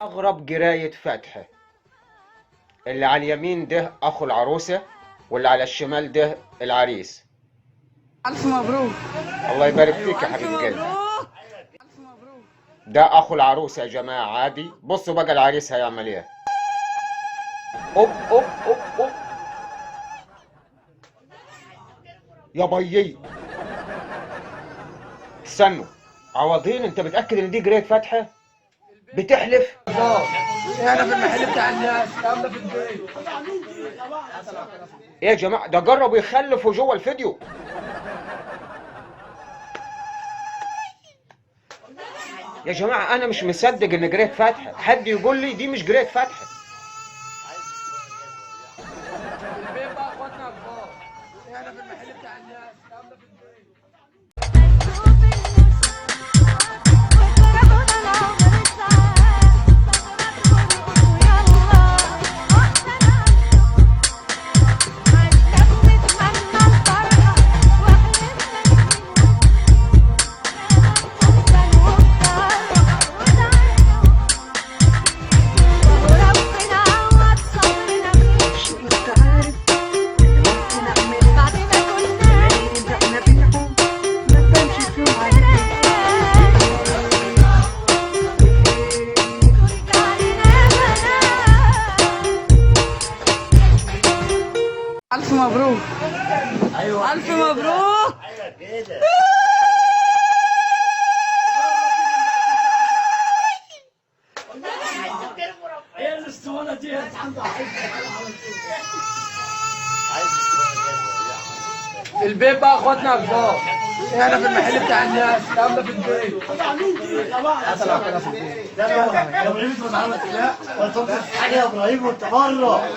أغرب جراية فاتحة. اللي على اليمين ده أخو العروسة، واللي على الشمال ده العريس. ألف مبروك. الله يبارك فيك يا حبيب قلبي. ألف مبروك. ده أخو العروسة يا جماعة عادي. بصوا بقى العريس هيعمل إيه. أوب أوب أوب أوب يا بيي. استنوا عوضين، أنت متأكد إن دي جراية فاتحة؟ بتحلف؟ احنا في المحل بتاع الناس، الكلام ده في البيت. ايه يا جماعة، ده جربوا يخلفوا جوه الفيديو. يا جماعة انا مش مصدق ان جرايه فاتحة، حد يقول لي دي مش جرايه فاتحة. البيت بقى اخواتنا كبار. احنا في المحل بتاع الناس، الكلام ده في البيت. ألف مبروك. ايوه ألف مبروك. ايوه كده. ايه الاسطوانة دي؟ في البيت بقى اخواتنا كبار. احنا في المحل بتاع الناس، الكلام ده في البيت. لا يا ابراهيم، انت ما اتعملت لا ولا تنطق حاجة يا ابراهيم وانت بره.